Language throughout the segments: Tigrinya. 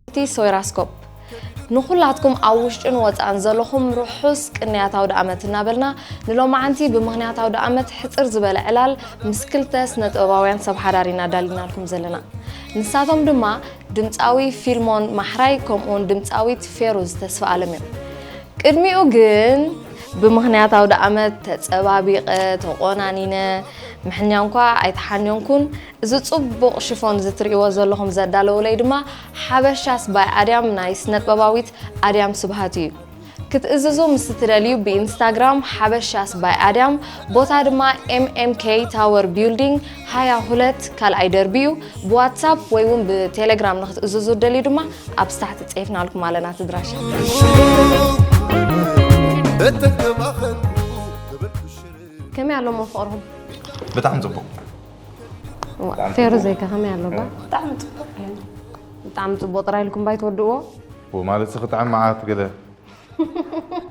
እቲ ሶይራስኮፕ ንኹላትኩም ኣብ ውሽጥን ወፃእን ዘለኹም ርሑስ ቅንያት ኣውደ ኣመት እናበልና፣ ንሎማዓንቲ ብምኽንያት ኣውደ ኣመት ሕፅር ዝበለ ዕላል ምስ ክልተ ስነ ጥበባውያን ሰብ ሓዳር ኢና ዳሊናልኩም ዘለና። ንሳቶም ድማ ድምፃዊ ፊልሞን ማሕራይ ከምኡውን ድምፃዊት ፌሩዝ ተስፋ ኣለም እዮም። ቅድሚኡ ግን ብምኽንያት ኣውደ ኣመት ተፀባቢቐ ተቆናኒነ ምሕኛ እንኳ ኣይተሓንዮንኩን። እዚ ጽቡቕ ሽፎን እዚ ትርእይዎ ዘለኹም ዘዳለውለይ ድማ ሓበሻስ ባይ ኣድያም ናይ ስነጥበባዊት ኣድያም ስብሃት እዩ። ክትእዝዙ ምስ እትደልዩ ብኢንስታግራም ሓበሻስ ባይ ኣድያም፣ ቦታ ድማ M M K Tower Building ሃያ ሁለት ካልኣይ ደርቢ እዩ። ብዋትሳፕ ወይ እውን ብቴሌግራም ንክትእዝዙ እትደልዩ ድማ ኣብ ስታሕቲ ጽሒፍናልኩም ኣለና እቲ ኣድራሻ። ከመይ ኣሎ እሞ ፍቕርኹም? ብጣዕሚ ፅቡቅ። ዋ፣ ፌሩ ዘይካ ከመይ ኣሎ ባ? ብጣዕሚ ፅቡቅ እዩ። ብጣዕሚ ጽቡቕ ጥራይ ኢልኩም ባይ ትወድእዎ። ማለት ስኺ ጣዕሚ መዓት ገለ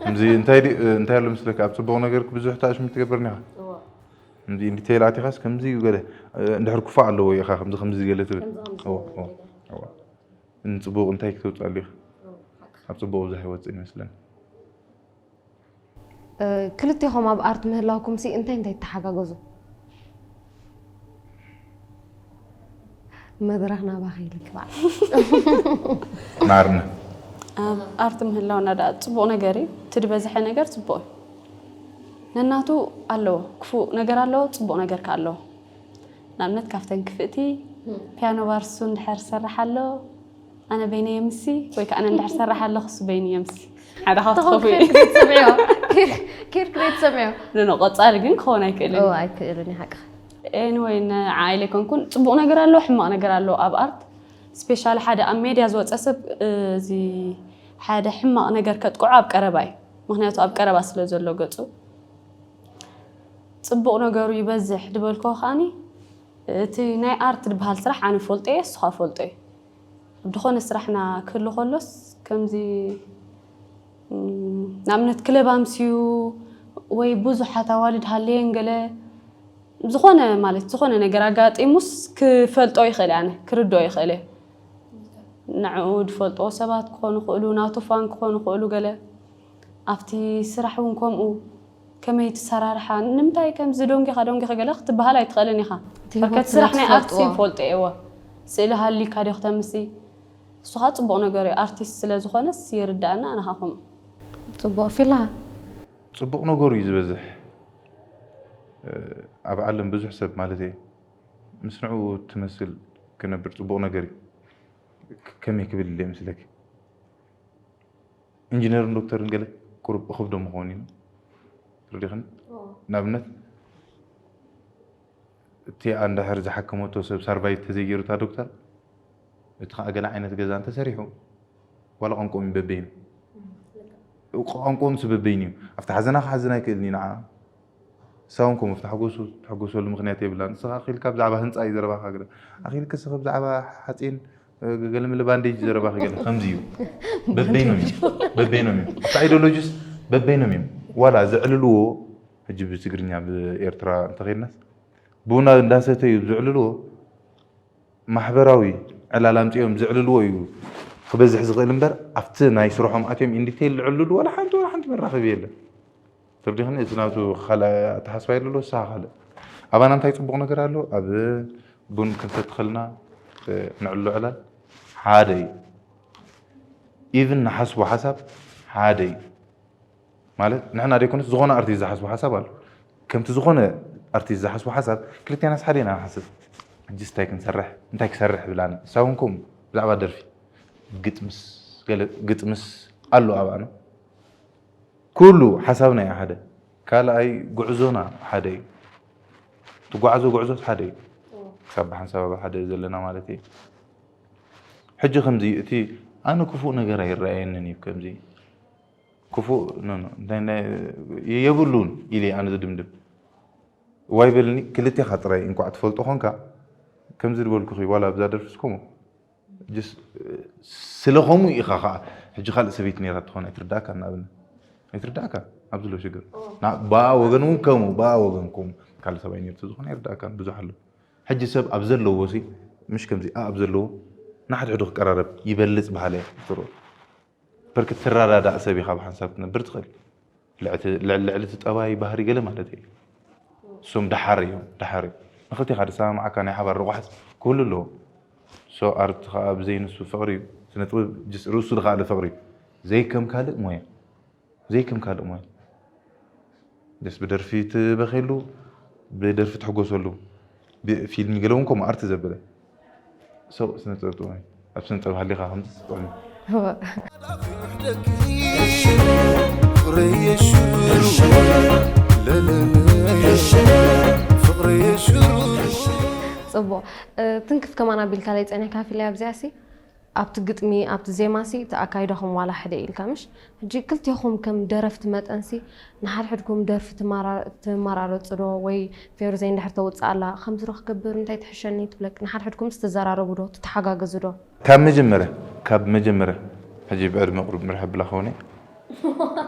ከምዚ እንታይ ድዩ እንታይ ኣሎ ምስለካ ኣብ ፅቡቕ ነገር ብዙሕ ታሽሚ ትገብርኒ ኢኻ። ከምዚ ኢንዲቴይል ኣቲኻስ ከምዚ እዩ ገለ እንድሕር ክፉእ ኣለዎ ኢኻ ከምዚ ከምዚ ገለ ትብል። እዎ፣ እዎ፣ እዎ። ንፅቡቕ እንታይ ክተውፅኣሉ ኢኻ? ኣብ ፅቡቕ ብዙሕ ይወፅእ ይመስለኒ። ክልቴኹም ኣብ ኣርት ምህላውኩም ሲ እንታይ እንታይ ትተሓጋገዙ? መድረኽ ናባኺ ኢልክ በዓል። ናርነ ኣብ ኣርት ምህላውና ደኣ ፅቡቕ ነገር እዩ። እቲ ዝበዝሐ ነገር ፅቡቕ እዩ። ነናቱ ኣለዎ፣ ክፉእ ነገር ኣለዎ፣ ፅቡቕ ነገር ከ ኣለዎ። ንኣብነት ካብተን ክፍእቲ ፒያኖ ባርሱ እንድሕር ዝሰርሕ ኣሎ ኣነ በይነይ የምሲ ወይ ከዓ ኣነ እንድሕር ዝሰርሕ ኣለኹ እሱ በይኑ የምሲ ሓደ ካብቲ ክፉእ እዩ። ኬር ክሬት ሰሚዑ ኖ ቀፃሊ ግን ክኸውን ኣይክእልን እዩ። ኣይክእልን እዩ ሓቅኻ። ኤኒወይ ንዓይ ለይኮንኩን ፅቡቕ ነገር ኣሎ ሕማቕ ነገር ኣሎ ኣብ ኣርት ስፔሻሊ ሓደ ኣብ ሜድያ ዝወፀ ሰብ እዚ ሓደ ሕማቕ ነገር ከጥቅዖ ኣብ ቀረባ እዩ። ምክንያቱ ኣብ ቀረባ ስለ ዘሎ ገፁ ፅቡቕ ነገሩ ይበዝሕ ዝበልክዎ ከዓኒ እቲ ናይ ኣርት ዝበሃል ስራሕ ኣነ ፈልጦ እየ እስኻ ፈልጦ እዩ ኣብ ዝኾነ ስራሕና ክህሉ ከሎስ ከምዚ ንኣብነት ክለብ ኣምስዩ ወይ ብዙሓት ኣዋልድ ሃለየን ገለ ዝኾነ ማለት ዝኾነ ነገር ኣጋጢሙስ ክፈልጦ ይኽእል ኣነ ክርድኦ ይኽእል እየ ንዕኡ ዝፈልጥዎ ሰባት ክኾኑ ክእሉ ናቱ ፋን ክኾኑ ክእሉ ገለ ኣብቲ ስራሕ እውን ከምኡ ከመይ ትሰራርሓ ንምንታይ ከምዚ ደንጊኻ ደንጊኻ ገለ ክትበሃል ኣይትኽእልን ኢኻ በርከት ስራሕ ናይ ኣርትስ ይፈልጦ እየዎ ስእሊ ሃሊካ ዲዮ ክተምሲ እሱ ከዓ ፅቡቕ ነገር እዩ ኣርቲስት ስለ ዝኾነስ ይርዳእና ኣነ ከዓ ከምኡ ፅቡቕ ፊላ ፅቡቕ ነገሩ እዩ ዝበዝሕ ኣብ ዓለም ብዙሕ ሰብ ማለት እየ ምስ ንዕኡ ትመስል ክነብር ፅቡቕ ነገር እዩ ከመይ ክብል ይመስለኪ ኢንጂነርን ዶክተርን ገለ ቁሩብ እኽብዶ ምኸውን ኢና ተረዲኽኒ ንኣብነት እቲ ኣንድሕር ዝሓከመቶ ሰብ ሳርቫይቭ ተዘይገይሩ እታ ዶክተር እቲ ከዓ ገለ ዓይነት ገዛ እንተሰሪሑ ዋላ ቋንቋኦም እዩ በበይኑ ቋንቋኦም ሲ በበይኑ እዩ ኣብቲ ሓዘና ክሓዝን ኣይክእልን እዩ ንዓ ሳውን ከምኡ ተሓጎሱ ትሕጎሰሉ ምክንያት የብላን ንስኻ ኣኺልካ ብዛዕባ ህንፃ እዩ ዘረባኻ ገለ ኣኺልካ ስኸ ብዛዕባ ሓፂን ገለመለ ባንዴጅ ዘረባ ክገለ ከምዚ እዩ በበይኖም እዩ በበይኖም እዩ ኣብቲ ኣይዶሎጂስ በበይኖም እዮም ዋላ ዘዕልልዎ ሕጂ ብትግርኛ ብኤርትራ እንተኸድናስ ቡና እንዳሰተዩ ዘዕልልዎ ማሕበራዊ ዕላል ኣምፅኦም ዘዕልልዎ እዩ ክበዝሕ ዝኽእል እምበር ኣብቲ ናይ ስርሖም ኣትዮም ኢንዲቴይል ዝዕልሉ ዋላ ሓንቲ ዋላ ሓንቲ መራኸቢ የለን ተርዲኽኒ እቲ ናቱ ካልኣይ ኣተሓስባ የለሎ ንስኻ ካልእ ኣባና እንታይ ፅቡቕ ነገር ኣሎ ኣብ ቡን ክንሰቲ ከለና ንዕሎ ዕላል ሓደ እዩ ኢቭን ንሓስቦ ሓሳብ ሓደ እዩ ማለት ንሕና ደይኮነስ ዝኾነ ኣርቲስት ዝሓስቦ ሓሳብ ኣሎ ከምቲ ዝኾነ ኣርቲስት ዝሓስቦ ሓሳብ ክልቴናስ ሓደ ኢና ንሓስብ ሕጅስ እንታይ ክንሰርሕ እንታይ ክሰርሕ ብላኒ እሳ እውን ከምኡ ብዛዕባ ደርፊ ግጥምስ ገለ ግጥምስ ኣሎ ኣባና ኩሉ ሓሳብና እዩ ሓደ ካልኣይ ጉዕዞና ሓደ እዩ ትጓዓዞ ጉዕዞስ ሓደ እዩ ክሳብ ብሓንሳብ ኣብ ሓደ ዘለና ማለት እዩ ሕጂ ከምዚ እቲ ኣነ ክፉእ ነገር ኣይረኣየንን እዩ ከምዚ ክፉእ የብሉን ኢለ ኣነ ዝድምድም ዋይ በልኒ ክልቴኻ ጥራይ እንኳዕ ትፈልጦ ኾንካ ከምዚ ዝበልኩኺ ዋላ ብዛ ደርፊስ ከምኡ ስለ ከምኡ ኢኻ ከዓ ሕጂ ካልእ ሰበይቲ ነይራ ትኾን ኣይትርዳእካ ንኣብነት ኣይትርዳእካ ኣብዚ ሎ ሽግር ብኣ ወገን እውን ከምኡ ብኣ ወገን ከምኡ ካልእ ሰብኣይ ነይሩ ዝኾነ ኣይርዳእካን ብዙሕ ኣሎ ሕጂ ሰብ ኣብ ዘለዎ ሲ ምሽ ከምዚ ኣብ ዘለዎ ንሓድሕዱ ክቀራረብ ይበልጽ በሃሊ እየ። ጥሩ። በርክ ትረዳዳእ ሰብ ኢኻ ብሓንሳብ ክትነብር ትኽእል። ልዕቲ-፣ ልዕሊ፣ ልዕሊ እቲ ጠባይ ባህሪ ገለ ማለት እዩ። እሶም ደሓር እዮም፣ ደሓር እዮም። ንኽልቴኻ ዝሰማምዓካ ናይ ሓባር ረቋሕት ክህሉ ኣለዎ። ሶ ኣርት ኸኣ ብዘይ ንሱ ፍቕሪ እዩ። ስነ ጥበብ ጅስ ርእሱ ዝኸኣለ ፍቕሪ እዩ። ዘይከም ካልእ ሞያ። ዘይከም ካልእ ሞያ። ደስ ብደርፊ ትበኸሉ፣ ብደርፊ ትሕጎሰሉ። ብ-፣ ፊልም ገለ እውን ከምኡ ኣርት ዘበለ። ሶ ስነ ጥበብ ጥዑም እዩ። ኣብ ስነ ጥበብ ሃሊኻ ከምዚ ጥዑም እዩ። ፍቕረየ ሽሩ ለለመ ፍቕረየ ሽሩ ፅቡቕ። እ፣ ትንክፍ ከማን ኣቢልካ ለይ ፀኒሕካ ፊልያ ኣብዚኣ ሲ ኣብቲ ግጥሚ ኣብቲ ዜማ ሲ እቲ ኣካይዳኹም ዋላ ሓደ ኢልካ ምሽ? ሕጂ ክልቴኹም ከም ደረፍቲ መጠን ሲ ንሓድሕድኩም ደርፊ ትማራ-፣ ትመራረፁ ዶ? ወይ ፌሩዘይ እንድሕር ተውፅእ ኣላ ከምዚ ዶ ክገብር እንታይ ትሕሸኒ ትብለክ? ንሓድሕድኩም ሲ ትዘራረቡ ዶ? ትተሓጋገዙ ዶ? ካብ መጀመርያ፣ ካብ መጀመርያ፣ ሕጂ ብዕድመ ቁሩብ ምርሕ ብላ ኾነ።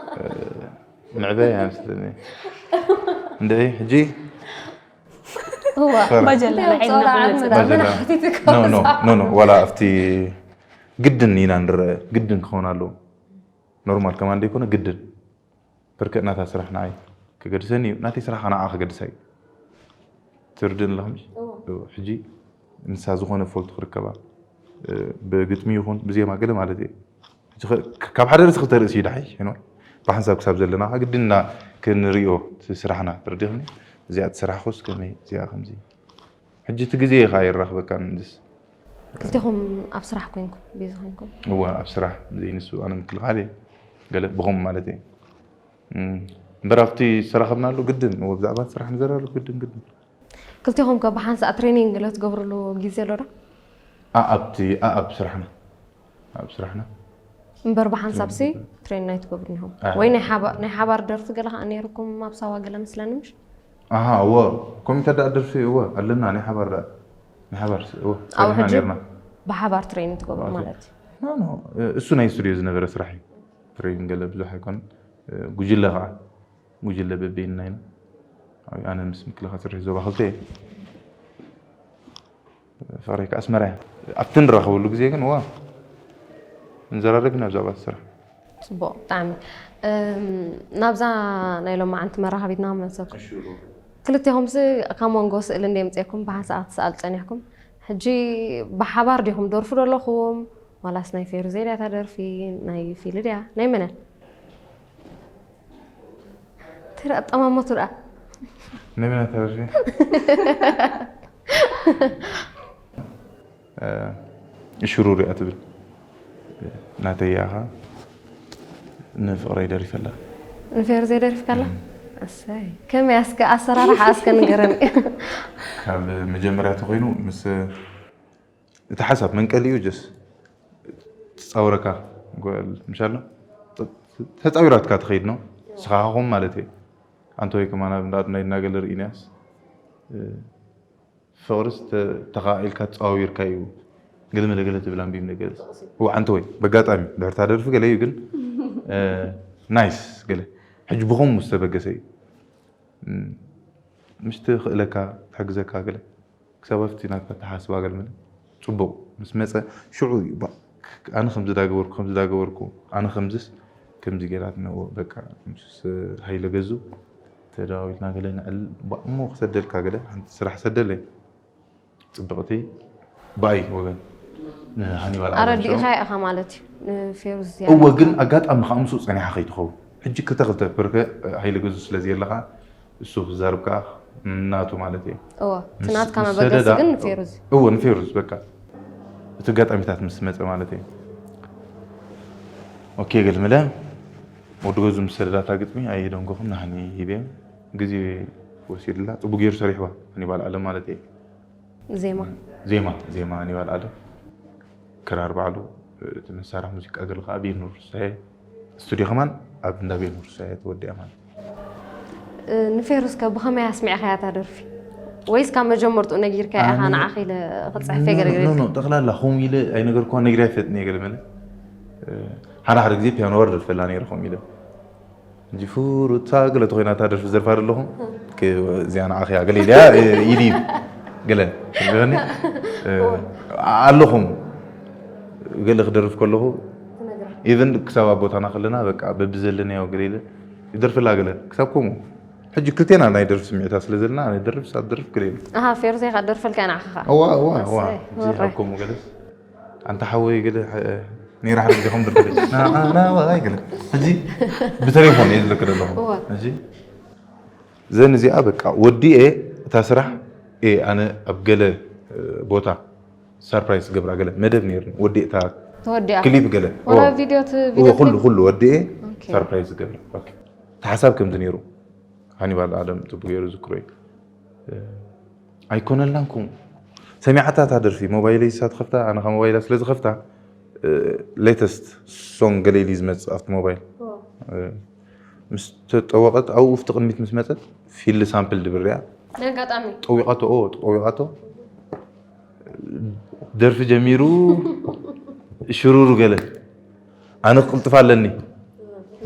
ምዕበያ መስለኒ። እንድዒ፣ ሕጂ እዋ። ፈራ። ባጀላ እንታይ ንዓይንና ኣውፅኦላ ኾነ ዓቕሚ ዘ- ዳ ባጀላ። መራሕቲ ኖ፣ ኖ፣ ትከውሳ? ኖ፣ ኖ፣ ዋላ ኣብቲ ግድን ኢና ንረአ፣ ግድን ክኸውን ኣለዎ። ኖርማል ከማን ደይኮነ ግድን። ብርክእ ናታ ስራሕ ንዓይ ክገድሰኒ እዩ፣ ናተይ ስራሕ ንዓ ክገድሳ እዩ። ትርድእኒ ኣለኹም? እዎ። እዎ፣ ሕጂ ንሳ ዝኾነ ፎልት ክርከባ፣ እ፣ ብግጥሚ ይኹን ብዜማ ገለ ማለት እዩ። ሕጂ ኸ-፣ ካብ ሓደ ርእሲ ክልተ ርእሲ እዩ ደሓይ፣ ሕኖ? ብሓንሳብ ክሳብ ዘለና ኸኣ ግድና ክንርእዮ እቲ ስራሕና፣ ተረዲእኽኒ? እዚኣ እቲ ስራሕኹስ ከመይ፣ እዚኣ ከምዚ። ሕጂ እቲ ግዜ እዩ ኸኣ የራኽበካን እንድስ። ክልቴኹም ኣብ ስራሕ ኮይንኩም፣ ቢዚ ኮይንኩም? እወ፣ ኣብ ስራሕ ዘይንሱ ኣነ ምክልኻል እየ። ገለ ብኸም ማለት እየ። እም፣ እምበር ኣብቲ ዝተራኸብናሉ ግድን፣ እወ፣ ብዛዕባ ስራሕ ንዘራረብ ግድን፣ ግድን። ክልቴኹም ከ ብሓንሳእ ትሬኒንግ ገለ ትገብርሉ ግዜ ኣሎ ዶ? ኣ-፣ ኣብቲ፣ ኣ-፣ ኣብ ስራሕና። ኣብ ስራሕና። እምበር ብሓንሳብ ሲ ትሬኒንግ ኣይትገብሩን ኢኹም? ኣይ። ወይ ናይ ሓባ-፣ ናይ ሓባር ደርፊ ገለ ኸዓ ነይርኩም ኣብ ሳዋ ገለ ምስለኒ ምሽ? ኣሃ፣ እወ፣ ኮሚተ ደኣ ደርፊ፣ እወ፣ ኣለና፣ ናይ ሓባር ደኣ። ናይ ሓባር ሲ፣ እወ፣ ኣብ ሰሪሕና ሕጂ ነይርና። ብሓባር ትሬኒንግ ትገብሩ ኣዎ። ማለት እዩ። ኖ፣ ኖ፣ እሱ ናይ ስቱዲዮ ዝነበረ ስራሕ እዩ። ትሬኒንግ ገለ ብዙሕ ኣይኮነን። ጉጅለ ኸዓ፣ ጉጅለ በበይንና ኢና። ኣነ ምስ ምክልኻል ስርሒ ዞባ ክልተ እየ። ፍቕረይ ከኣ ኣስመራ እያ። ኣብቲ ንራኸበሉ ግዜ ግን፣ እዋ፣ ንዘራረብ ኢና ብዛዕባ እቲ ስራሕ። ፅቡቕ፣ ብጣዕሚ። እም፣ ናብዛ ናይ ሎማዓንቲ መራኸቢትና መሰብ። ክልቴኹም ሲ ካብ መንጎ ስእሊ እንደ ምፅእኩም ብሓንሳእ ክትሰኣሉ ፀኒሕኩም። ሕጂ ብሓባር ዲኹም ደርፉ ዘለኹም? ዋላስ ናይ ፌሩዘይ ድያ እታ ደርፊ? ናይ ፊሊ ድያ? ናይ መነን? ትረ-፣ ኣጠማመቱ ደኣ። ናይ መን እያ እታ ደርፊ? እ፣ ሽሩር እያ ትብል። ናተይ እያ ኸዓ ንፍቕረይ ደሪፈላ። ንፌሩዘይ ደሪፍካላ? እሰይ። ከመይ እስከ ኣሰራርሓ እስከ ንገረኒ። ካብ መጀመርያ ተኾይኑ ምስ እቲ ሓሳብ መንቀሊኡ ጀስ ትፃወረካ ጓል ምሻሎ ተፃዊራትካ ትኸይድ ነው። ንስኻ ኸኹም ማለት እየ። ኣንተ ወይ ከማን ኣብ እንዳት ናይ እናገለ ርኢናያስ፣ እ፣ ፍቕርስ ተ-፣ ተኻኢልካ ተፃዋዊርካ እዩ። ገለ መለ ገለ ትብል ኣንቢብ ነገር። እዋ፣ ኣንተ ወይ በጋጣሚ ድሕርታ ደርፊ ገለ እዩ ግን፣ እ፣ ናይስ ገለ። ሕጂ ብኸምኡ ዝተበገሰ እዩ። እም፣ ምሽቲ ክእለካ፣ ትሕግዘካ ገለ። ክሳብ ኣብቲ ናትካ ተሓስባ ገለ መለ። ጽቡቕ። ምስ መጸ ሽዑ እዩ፣ ባ-፣ ኣነ ከምዚ ዳገበርኩ፣ ከምዚ ዳገበርኩ፣ ኣነ ከምዝስ፣ ከምዚ ጌራትና፣ በቃ፣ ምስ ሃይለ ገዙ ተደዋዊልና ገለ ንዕል፣ ባ-፣ እሞ ክሰደልካ ገለ፣ ሓንቲ ስራሕ ሰደለይ። ጽብቕቲ፣ ብኣይ ወገን፣ ንሃኒባል ኣረጋዊ ኣረዲእኻ ኢኻ ማለት እዩ ንፌሩዝ ዝያ እወ፣ ግን ኣጋጣሚ ከዓ ምስኡ ጸኒሓ ከይትኸውን። ሕጂ ክልተ ክልተ፣ ብርከ ሃይለ ገዙ ስለ ዘየለኻ፣ እሱ ክዛርብ ከዓ ናቱ ማለት እየ። እወ፣ እቲ ምስ-፣ ናትካ ምስ መበገሲ ሰደዳ፣ ግን ንፌሩዝ እዩ። እወ፣ ንፌሩዝ በቃ። እቲ ኣጋጣሚታት ምስ መጸ ማለት እየ። ኦኬ፣ ገልምለ፣ ወዲ ገዙ ምስ ሰደዳታ ግጥሚ፣ ኣይደንጎኹም፣ ንሃኒ ሂበ። ግዜ ወሲድላ፣ ጽቡቅ ገይሩ ሰሪሕዋ፣ ሃኒባል ኣለም ማለት እየ። ዜማ። ዜማ፣ ዜማ ሃኒባል ኣለም። ክራር ባዕሉ፣ እቲ መሳርሒ ሙዚቃ ገለ ከዓ ቤኑር ሳየ። ስቱዲዮ ከማን ኣብ እንዳ ቤኑር ሳየ ተወዲኣ ማለት እዩ። እ፣ ንፌሩዝ ከ ብኸመይ ኣስሚዕኻያ እታ ደርፊ? ወይስ ካብ መጀመርትኡ ነጊርካያ ኢኻ ንዓኺ ኢለ ክጽሕፍ እየ ገለ ገለ ኖ፣ ኖ፣ ኢልካ? ጠቕላላ ከምኡ ኢለ ኣይነገርኳን፣ ነጊራ ኣይፈልጥን እየ ገለ መለ። እ፣ ሓደ ሓደ ግዜ ፒያኖ ወርድ ፈላ ነይረ ከምኡ ኢለ። ሕጂ ፍሩታ ገለ ተኾይና እታ ደርፊ ዘርፋ ዶ ኣለኹም? ክ-፣ እዚኣ ንዓኺ እያ ገለ ኢለያ፣ እ፣ ኢድ ኢድ ገለ። ትብለኒ? እ፣ ኣለኹም። ገለ ክደርፍ ከለኹ ኢቨን ክሳብ ኣብ ቦታና ከለና በቃ በብዘለናዮ ገለ ኢለ ይደርፍላ ገለ ክሳብ ከምኡ ሕጂ ክልቴና ናይ ደርፍ ስምዒታት ስለ ዘለና ኣነ ደርፍ ሳት ደርፍ ገለ ኢለ ኣሃ ፌሩዘይ ከኣ ደርፈልካ ኢና ዓኸኻ እዋ እዋ እዋ ኣሰይ፣ እዚ ወረ። ካብ ከምኡ ገለ ኣንታ ሓወይ ገለ ነይራ ሓደ ዲኹም ደርፍ ናናዋይ ገለ ሕጂ ብተሌፎን እየ ዝልክ ዘለኹ እዋ። ሕጂ ዘን እዚኣ በቃ ወዲኤ እታ ስራሕ እየ ኣነ ኣብ ገለ ቦታ ሰርፕራይዝ ገብራ ገለ መደብ ነይርኒ ወዲኤ እታ ተወዲኣ ክሊፕ ገለ ወላ እዎ። ቪድዮ እቲ እዎ ቪድዮ ኩሉ ክሊፕ ኩሉ ወዲኤ ኦኬ። ሰርፕራይዝ ገብራ ኦኬ። እቲ ሓሳብ ከምዚ ነይሩ ሃኒባል ኣደም ጽቡቅ ገይሩ ዝክሮ እዩ ኣይኮነላን ከምኡ ሰሚዓታ እታ ደርፊ ሞባይለይ ሳት ከፍታ ኣነ ከ ሞባይላ ስለ ዝኸፍታ ሌተስት ሶንግ ገለ ኢሉ ዝመጽእ ኣብቲ ሞባይል ምስ ተጠወቐት ኣብኡ ፍቲ ቅድሚት ምስ መጸት ፊል ሳምፕል ድብርያ ናይ ኣጋጣሚ ጠዊቓቶ ኦ ጠዊቓቶ ደርፊ ጀሚሩ ሽሩሩ ገለ ኣነ ክቅልጥፍ ኣለኒ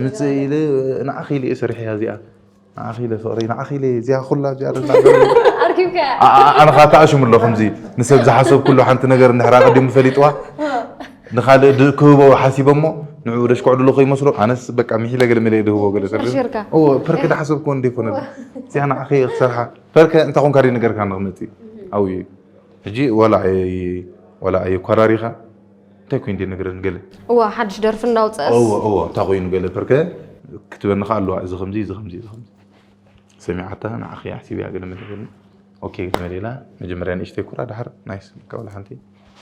ምጽእ ኢለ ንዓኺ ኢለ እየ ሰሪሐያ እዚኣ ንዓኺ ኢለ ፍቕረይ ንዓኺ ኢለ እዚኣ ኩላ እዚኣ ደላ ኣርኪብካ ኣነ ኻታ ኣሽሙ ኣሎ ከምዚ ንሰብ ዝሓሰብ ኩሉ ሓንቲ ነገር እንድሕር ኣቐዲሙ ፈሊጥዋ ንኻልእ ክህቦ ሓሲበ እሞ ንዕኡ ደሽኮዕድሉ ከይመስሎ ኣነስ በቃ ሚሒለ ገለ መለ ድህቦ ገለ ሰብ ቀሺርካ። እዎ ፐርከ ዳሓሰብክዎ እንደ ይኮነ እዚኣ ንዓኺ ክሰርሓ ፐርከ እንታይ ኮንካ ደ ነገርካ ንክመፅእ ኣብዩ ሕጂ ዋላ ኣይ- ዋላ ኣየኳራሪኻ እንታይ ኮይኑ ደ ነገረን ገለ እዋ ሓድሽ ደርፊ እንዳውፀእስ እዎ እዎ እንታይ ኮይኑ ገለ ፐርከ ክትበኒ ከ ኣለዋ እዚ ከምዚ እዚ ከምዚ እዚ ከምዚ ሰሚዓታ ንዓኺ ኣሕሲብያ ገለ መለ ገለ ኦኬ ገለ መለ ኢላ መጀመርያ ንእሽተይ ኩራ ድሓር ናይስ በቃ ዋላ ሓንቲ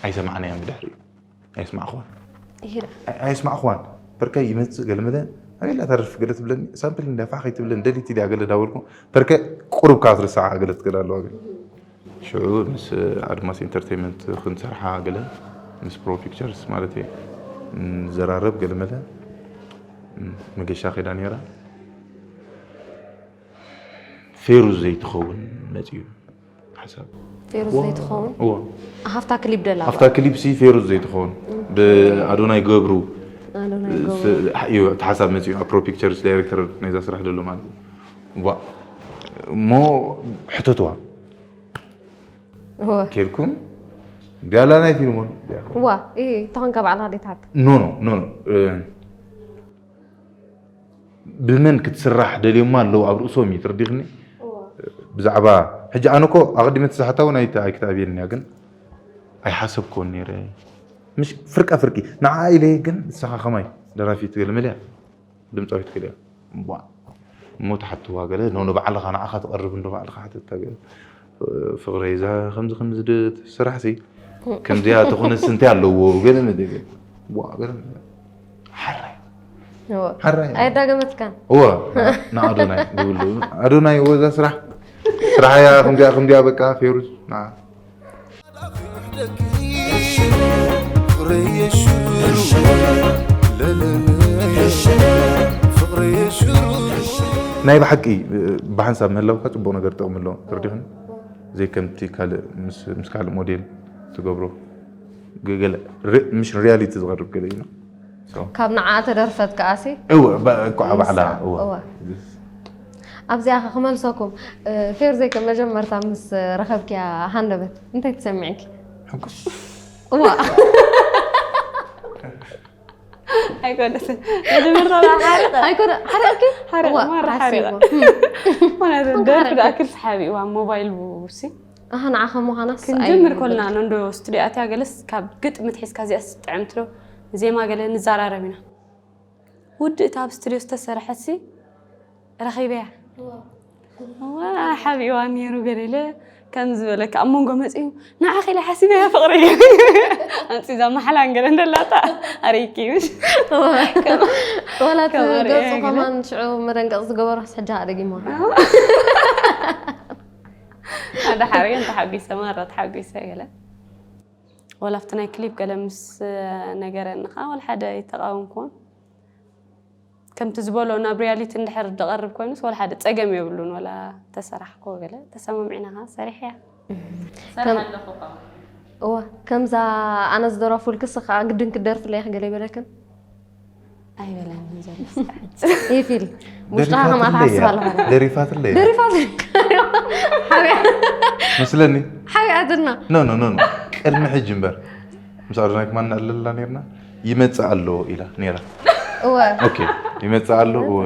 ኣይሰማዕናያን ብድሕሪኡ ኣይስማዕኽዋን ይሄዳ ኣይስማዕኽዋን በርከ ይመፅእ ገለ መለ ኣበላ ተደርፍ ገለ ትብለኒ ሳምፕል እንዳ ፋሕ ከይትብለኒ ደሊት ኢልያ ገለ ዳበልኩ በርከ ቁሩብ ካብ ትርስዓ ገለ ትገለ ኣለዋ ገለ ሽዑ ምስ ኣድማስ ኢንተርቴይመንት ክንሰርሓ ገለ ምስ ፕሮ ፒክቸርስ ማለት እየ ንዘራረብ ገለ መለ መገሻ ከይዳ ነይራ ፌሩዝ ዘይትኸውን መፅዩ ሓሳብ ፌሩዝ ዘይትኸውን እዎ ሃፍታ ክሊፕ ደላ ኣብታ ክሊፕ ሲ ፌሩዝ ዘይትኸውን ብኣዶናይ ገብሩ ኣዶናይ ገብሩ እዩ እቲ ሓሳብ መፅዩ ኣብ ፕሮ ፒክቸርስ ዳይሬክተር ናይዛ ስራሕ ዘሎ ማለት እዩ ዋ እሞ ሕተትዋ እወ ኬድኩም ቢያላ ናይ ፊልሞን እዋ እ ተኾንካ ባዕልኻ ዴትሓት ኖ ኖ ኖ ኖ ብመን ክትስራሕ ደልዮማ ኣለዉ ኣብ ርእሶም እዩ ትርዲኽኒ ብዛዕባ ሕጂ ኣነ እኮ ኣቐዲመ ተዛሕታ እውን ኣይተ- ኣይክተኣብየኒ እያ ግን ኣይሓሰብክዎን ነይረ ምሽ ፍርቃ ፍርቂ ንዓ ኢለ ግን ንስኻ ከማይ ደራፊት ገለ መለያ ድምፃዊት ገለ እሞ ትሓትዋ ገለ ኖ ንባዕልኻ ንዓኻ ትቐርብ እንዶ ባዕልኻ ሓተታ ገለ ፍቕረይ እዛ ከምዚ ከምዚ ድ- ስራሕ ሲ ከምዚኣ ተኾነ ስንታይ ኣለዎ ገለ መለ ገለ ዋ ገለ መለ ሓራይ ሓራይ ኣይዳገመትካን እወ ንኣዶናይ ዝብሉ ኣዶናይ እወ እዛ ስራሕ ስራሕያ ከምዚኣ ከምዚኣ በቃ ፌሩዝ ንዓ ናይ ብሓቂ ብሓንሳብ ምህላውካ ፅቡቅ ነገር ጥቕሚ ኣለዎ ተረዲኹኒ ዘይከምቲ ካልእ ምስ ምስ ካልእ ሞዴል ትገብሮ ገለ ምሽ ሪያሊቲ ዝቐርብ ገለ እዩ ካብ ንዓ ተደርፈት ከኣሲ እወ እኳ ባዕላ እወ ኣብዚኣ ክመልሰኩም ፌር ዘይከ መጀመርታ ምስ ረኸብኪያ ሃንደበት እንታይ ተሰሚዕኪ ሕጉስ እዋ ኣይኮነትን መጀመርታ ሓሪቐ ኣይኮነ ሓሪቕኪ ሓሪቐ እዋ ማራ ሓሲቡ ሓሪቐ ማለት ደርፊ ደኣ ክልተ ሓቢ እዋ ሞባይል ሲ ኣህ ንዓኸ ምዃናስ ክንጀምር ኮልና ነንዶ ስቱዲዮ ኣትያ ገለስ ካብ ግጥሚ ትሒዝካ እዚኣስ ጥዕምቲ ዶ ዜማ ገለ ንዘራረብ ኢና ውድእቲ ኣብ ስቱዲዮ ዝተሰርሐሲ ረኺበያ ሓቢእዋ ነይሩ ገለ ኢለ ከም ዝበለካ ኣብ መንጎ መፅኡ ንዓኺ ኢለ ሓሲበያ ፍቕሪ ኣንፂዛ ማሓላን ገለ እንደላታ ኣርእይኪ ምሽ ወላ እቲ ከም ኣርእያ ገፁ ገለ። ከማን ሽዑ መደንቀፂ ዝገበሮ ሕጂ ደጊሞ ሓደ ሓሪገን ተሓጒሰ ማራ ተሓጒሰ ገለ ወላ ኣብቲ ናይ ክሊፕ ገለ ምስ ነገረኒ ከዓ ወላ ሓደ ኣይተቃወምኩዎን ከምቲ ዝበሎ ናብ ሪያሊቲ እንድሕር ዝቐርብ ኮይኑስ ወላ ሓደ ፀገም የብሉን ወላ ተሰራሕኮ ገለ ተሰማሚዕና ከዓ ሰሪሕያ ከም- እዋ ከምዛ ኣነ ዝደረፉልክስ ከዓ ግድን ክደርፍለይ ገለ ይበለክን ኣይበለንን ዘሎ ይፊል ውሽጥኻ ከማት ሓስብ ኣለኻ ደሪፋትለይ ደሪፋት መስለኒ ሓቢኣትና ኖ ኖ ኖ ኖ ቅድሚ ሕጂ እምበር ምስ ኣዶናይ ከማን ንዕለላ ነርና። ይመጽእ ኣሎ ኢላ ነራ። እወ ኦኬ፣ ይመጽእ ኣሎ። እወ፣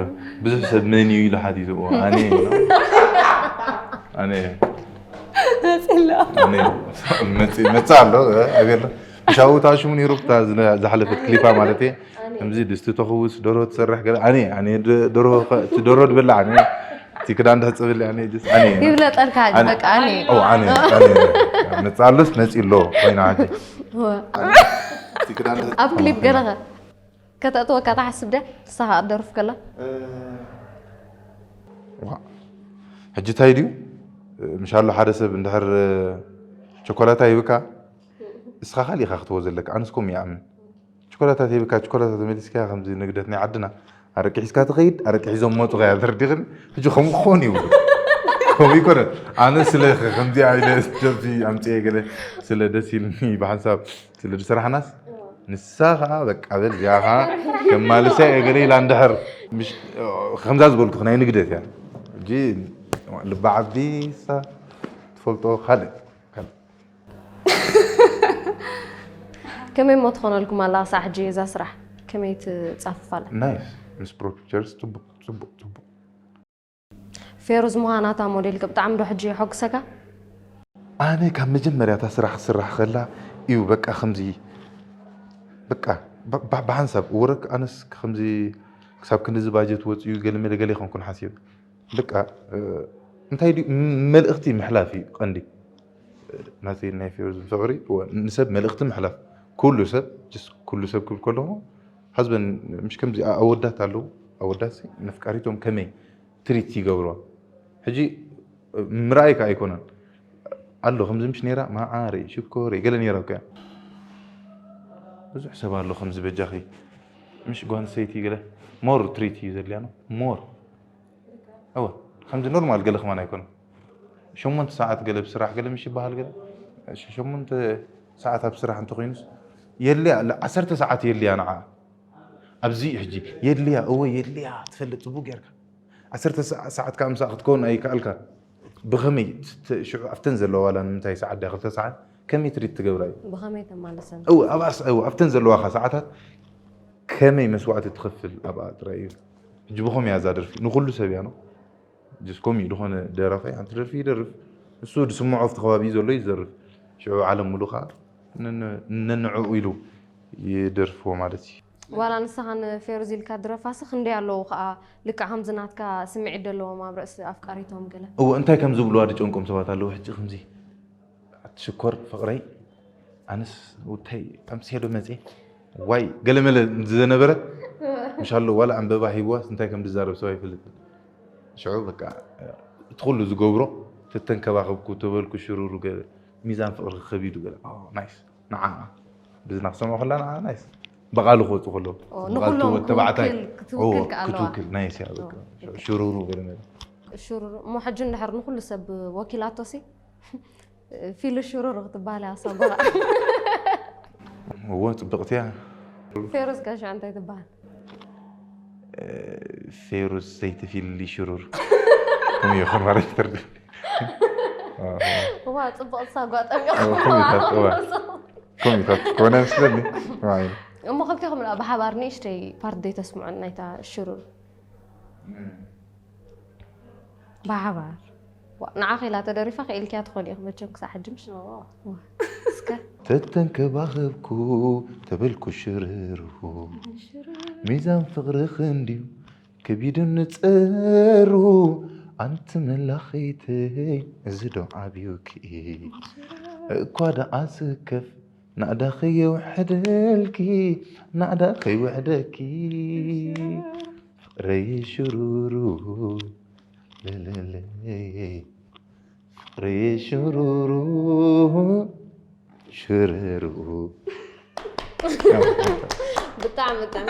ብዙሕ ሰብ መን እዩ ኢሉ ሓቲቱ። እወ፣ ኣነ እየ ኢላ። ኣነ እየ። መፅእ ኣሎ ኣነ እየ። መጽእ መጽእ ኣሎ። ኣቤሎ ሻውታ ሽሙ ነሩ። ዝሓለፈት ክሊፓ ማለት እየ። ከምዚ ድስቲ ተኽውስ፣ ደሮ ትሰርሕ ገለ ኣነ እየ። ኣነ እየ ድ- ደሮ ኸ- እቲ ደሮ ድብላ ኣነ እየ። እቲ ክዳን ድሕፅብሊ ኣነ እየ። ጅስ ኣነ እየ። ይብለጠልካ ኣነ- በቃ ኣነ ኦ ኣነ እየ። ኣነ እየ። መጽእ ኣሎስ መጽእ ኣሎ ኮይና ሓጂ። እወ። እቲ ክዳን ድሕፅ- ኣብ ክሊፕ ገለኸ ከተእትወካ ትሓስብ ደ ንስኻ ክትደርፍ ከላ ዋ፣ ሕጂ እንታይ ድዩ? ምሻሎ ሓደ ሰብ እንድሕር ቸኮላታ ይብካ፣ እስኻ ካሊእኻ ክትቦ ዘለካ። ኣነስ ከምኡ ይኣምን። ቸኮላታ ተይብካ፣ ቸኮላታ ተመሊስካ ከምዚ ንግደት ናይ ዓድና ኣረቂ ሒዝካ ትኸይድ፣ ኣረቂ ሒዞም መፁ ከያ ተረዲኽን። ሕጂ ከምኡ ክኾን ይብሉ። ከምኡ ይኮነ። ኣነ ስለ ከምዚ ኣይነ ደርፊ ኣምፅኤ ገለ ስለ ደስ ኢልኒ ብሓንሳብ ስለ ዝሰራሕናስ ንሳ ከዓ በቃ በል እዚኣ ከዓ ከማልሳ እየ ገለ ኢላ እንድሕር ምሽ- ከምዛ ዝበልኩ ናይ ንግደት እያ። ሕጂ ልባ ዓቢ ሳ ትፈልጦ ካልእ ካልእ ከመይ እሞ ትኾነልኩም ኣላ ክሳዕ ሕጂ እዛ ስራሕ ከመይ ትፃፍፋ ኣላ ናይስ ምስ ፕሮዲክተርስ ፅቡቅ ፅቡቅ ፅቡቅ ፌሩዝ ምዃናታ ሞዴልኪ ብጣዕሚ ዶ ሕጂ የሐጉሰካ ኣነ ካብ መጀመርያ እታ ስራሕ ክስራሕ ከላ እዩ በቃ ከምዚ በቃ ብ- ብ- ብሓንሳብ ወረክ ኣነስ ከምዚ ክሳብ ክንድዚ ባጀት ወፅዩ ገለ መለ ገለ ይኾንኩን ሓሲብ በቃ እ፣ እንታይ ድዩ ም- መልእኽቲ ምሕላፍ እዩ ቀንዲ ናተይ ናይ ፌሩዝ ፍቅሪ እወ፣ ንሰብ መልእኽቲ ምሕላፍ ኩሉ ሰብ just ኩሉ ሰብ ክብል ከለኹ ሓዝበን ምሽ ከምዚ ኣወዳት ኣለዉ ኣወዳት ነፍቃሪቶም ከመይ ትሪት ይገብርዋ ሕጂ ምርኣይ ከዓ ኣይኮነን ኣሎ ከምዚ ምሽ ነራ ማዓረይ ሽኮረይ ገለ ነራ እኮ እያ ብዙሕ ሰብ ኣሎ ከምዚ በጃኺ ምሽ ጓል ሰይቲ ገለ ሞር ትሪት እዩ ዘድልያ ነው ሞር እወ ከምዚ ኖርማል ገለ ከማን ኣይኮነን ሸሞንተ ሰዓት ገለ ብስራሕ ገለ ምሽ ይበሃል ገለ ሸሞንተ ሰዓት ኣብ ስራሕ እንተኮይኑስ የድልያ ዓሰርተ ሰዓት የድልያ ንዓ ኣብዚ ሕጂ የድልያ እወ የድልያ ትፈልጥ ፅቡቅ ጌርካ ዓሰርተ ሰዓት ከዓ ምሳኣ ክትከውን ኣይከኣልካ ብኸመይ ኣብተን ዘለዋ ዋላ ንምንታይ ሰዓት ድያ ክልተ ሰዓት ከመይ ትሪት ትገብራ እዩ ብኸመይ ተማልሰን እው ኣብኣስ እው ኣብተን ዘለዋኻ ሰዓታት ከመይ መስዋዕቲ ትኸፍል ኣብኣ ጥራይ እዩ ሕጂ ብኸም እያ እዛ ደርፊ ንኩሉ ሰብ እያ ነው ጅስ ኮም እዩ ዝኾነ ደራፋይ ሓንቲ ደርፊ ይደርፍ እሱ ድስምዖ ኣብቲ ከባቢ ዘሎ ይዘርፍ ሽዑ ዓለም ሙሉ ከዓ ነንዕኡ ኢሉ ይደርፍዎ ማለት እዩ ዋላ ንስኻ ንፌሩዝ ኢልካ ድረፋሲ ክንደይ ኣለዉ ከዓ ልክዕ ከምዚ ናትካ ስምዒት ዘለዎም ኣብ ርእሲ ኣፍቃሪቶም ገለ እዎ እንታይ ከም ዝብልዋ ድጨንቆም ሰባት ኣለዉ ሕጂ ከምዚ ኣቲ ሽኮር ፍቕረይ ኣነስ ውታይ ኣምስየ ዶ መፅየ ዋይ ገለመለ ዝነበረ ምሻሎ ዋላ ኣንበባ ሂብዋስ እንታይ ከም ዝዛረብ ሰብ ኣይፈልጥን ሽዑ በቃ እቲ ኩሉ ዝገብሮ ተተንከባኸብኩ ተበልኩ ሽሩሩ ገለ ሚዛን ፍቕሪ ከቢዱ ገለ ናይስ ንዓ ብዝና ክሰምዖ ከላ ንዓ ናይስ ብቓሉ ክወፁ ከለዉ ንኩሎም ተባዕታይ ክትውክል ክኣለዋ ክትውክል ናይስ እያ በቃ ሽሩሩ ገለ መለ ሽሩሩ እሞ ሕጂ እንድሕር ንኩሉ ሰብ ወኪላቶሲ ፊሉ ሽሩሩ ክትበሃል እያ ሳጓ እዎ ፅብቕቲ እያ ፌሩዝ ከ ሽዑ እንታይ ትበሃል ፌሩዝ ዘይትፊሊ ሽሩር ከም ይኹን ማለት ትርድ እዋ ፅብቕቲ ሳጓ ኮሚታት እዋ ኮሚታት ኮነ ስለኒ እሞ ክልቴኹም ብሓባር ንእሽተይ ፓርት ዘይተስምዑን ናይታ ሽሩር ብሓባር ንዓ ኸኢላ ተደሪፋ ክኢልክያ ትኾን ኢኹ መቸም ክሳዕ ሕጂ ምሽ እስከ ተተንከባኸብኩ ተበልኩ ሽርሩ ሚዛን ፍቕርኽ እንድዩ ከቢዱ ንጸሩ ኣንቲ መላኺተይ እዚ ዶ ዓብዩኪ እኳ ደኣ ስከፍ ናእዳ ኸየውሕደልኪ ናእዳ ኸይውሕደኪ ፍቕረይ ሽሩሩ ለለለይ ፍቕረይ ሽሩሩ ሽሩሩ ብጣዕሚ ብጣዕሚ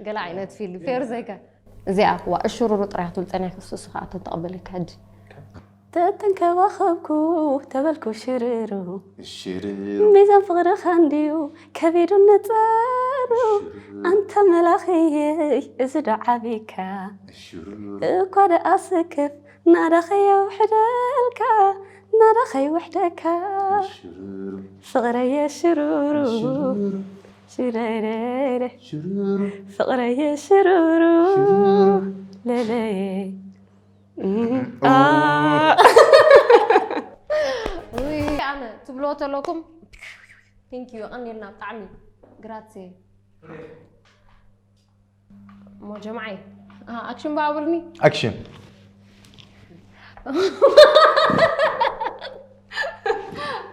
ገለ ዓይነት ፊልም ፌር ዘይከ እዚኣ ክዋ እሽሩሩ ጥራይ ክትብል ጸኒሕካ እሱ ከዓ ተተቐበለካ ሕጂ ተተንከባኸብኩ ተበልኩ ሽርሩ ሽሩሩ ሚዛን ፍቕርኻ እንድዩ ከቢዱ ንጸሩ ኣንተ መላኽየይ እዚ ዶ ዓቢካ ሽሩሩ እኳ ደኣ ስክፍ ናዳ ኸየውሕደልካ ናባኸይ ውሕደካ ፍቕረየ ሽሩሩ ሽረረረ ፍቕረየ ሽሩሩ ለለየ ኣነ ትብሎ ተለኩም። Thank you፣ የቐንየልና ብጣዕሚ። Grazie። እሞ ጀምዓይ፣ ኣክሽን በኣብልኒ። ኣክሽን።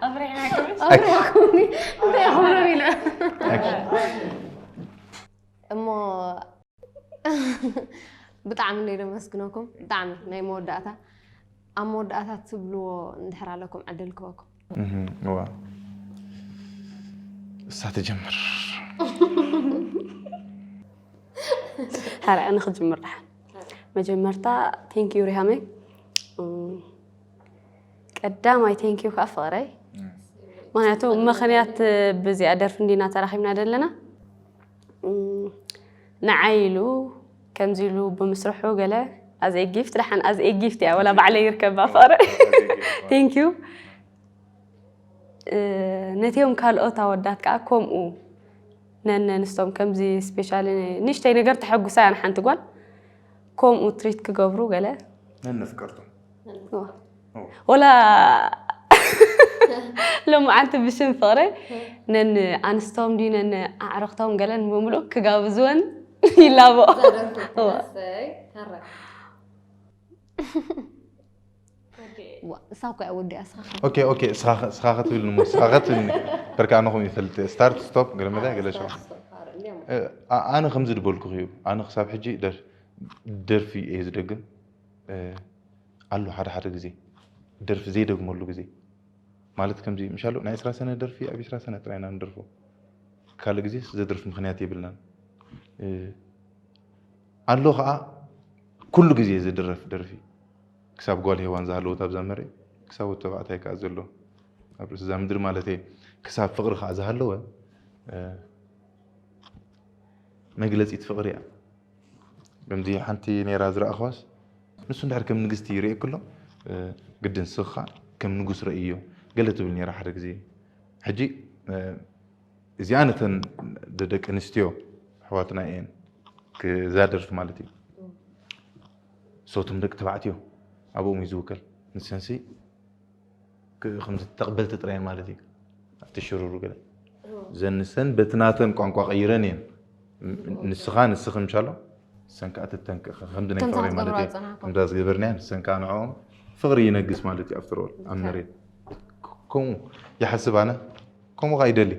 ኣፍሪሕናኩም። ኣፍሪሕኩምኒ። እንታይ ይኹም ኢለ። እሞ ብጣዕሚ እንደ ደመስግነኩም። ብጣዕሚ ናይ መወዳእታ፣ ኣብ መወዳእታ ትብልዎ እንድሕር ኣለኩም ዕድል ክበኩም። እዋ እሳ ትጀምር። ሓረ ኣነ ክጅምር ደሓን። መጀመርታ thank you ሪሃመይ። ቀዳማይ thank you ከዓ ፍቕረይ። ምክንያቱ ምክንያት ብዚኣ ደርፊ እንዲና ተራኺብና ዘለና። ንዓይ ኢሉ ከምዚ ኢሉ ብምስርሑ ገለ as a gift፣ ደሓን as a gift እያ፣ ወላ ባዕለይ ይርከባ ፍቕረይ። Thank you። ነቲኦም ካልኦት ኣወዳት ከዓ ከምኡ ነነንስቶም ከምዚ specially ንእሽተይ ነገር ተሐጉሳ እያ ንሓንቲ ጓል ከምኡ treat ክገብሩ ገለ ነንፍቀርቶም ወላ ሎማዓንቲ ብሽም ፍቕረ ነን ኣንስቶም ድዩ ነን ኣዕርኽቶም ገለን ብምሉእ ክጋብዝወን ይላቦ። እሳ እኮ እያ ወዲኣ ስኻ ኦኬ ኦኬ ስኻ ክትብልኒ እሞ ስኻ ክትብልኒ በርካ ኣነ ከምኡ ይፈልጥ start stop ገለ መዳ ገለ ሸው ኣነ ከምዚ ዝበልኩ እዩ ኣነ ክሳብ ሕጂ ደርፊ እየ ዝደግም ኣሎ ሓደ ሓደ ግዜ ደርፊ ዘይደግመሉ ግዜ ማለት ከምዚ ምሻሎ ናይ ዕስራ ሰነ ደርፊ ኣብ ዕስራ ሰነ ጥራይ ኢና ንደርፎ ካልእ ግዜ ዘድርፍ ምክንያት የብልናን ኣሎ ከዓ ኩሉ ግዜ ዝድረፍ ደርፊ ክሳብ ጓል ሄዋን ዝሃለወት ኣብዛ መሬት ክሳብ ወዲ ተባዕታይ ከዓ ዘሎ ኣብ ርእሲ እዛ ምድሪ ማለት እየ ክሳብ ፍቕሪ ከዓ ዝሃለወ መግለፂት ፍቕሪ እያ ከምዚ ሓንቲ ነይራ ዝረኣኽዋስ ንሱ እንድሕር ከም ንግስቲ ይርእየክ ኣሎ ግድን ስኻ ከም ንጉስ ረእዮ ገለ ትብል ነይራ ሓደ ግዜ ሕጂ እዚኣ ነተን ደቂ ኣንስትዮ ኣሕዋትና እየን ክዛ ደርፊ ማለት እዩ ሶቱም ደቂ ተባዕትዮ ኣብኦም እዩ ዝውከል ንሰንሲ ከምዚ ተቕበልቲ ጥራየን ማለት እዩ ኣብቲ ሽሩሩ ገለ ዘንሰን በቲ ናተን ቋንቋ ቀይረን እየን ንስኻ ንስኺ ምሻሎ ንሰን ከዓ ትተንክእ ከምዚ ናይ ፍቕሪ ማለት እዩ ከምዛ ዝገበርናያ ንሰን ከዓ ንዕኦም ፍቕሪ ይነግስ ማለት እዩ after all ኣብ መሬት ከምኡ ይሓስብ ኣነ ከምኡ ከዓ ይደሊ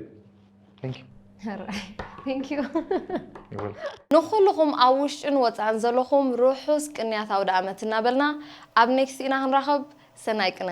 ንኩልኹም ኣብ ውሽጥን ወፃእን ዘለኹም ርሑስ ቅንያት ኣውደ ኣመት እናበልና ኣብ ኔክስት ኢና ክንራኸብ ሰናይ ቅነ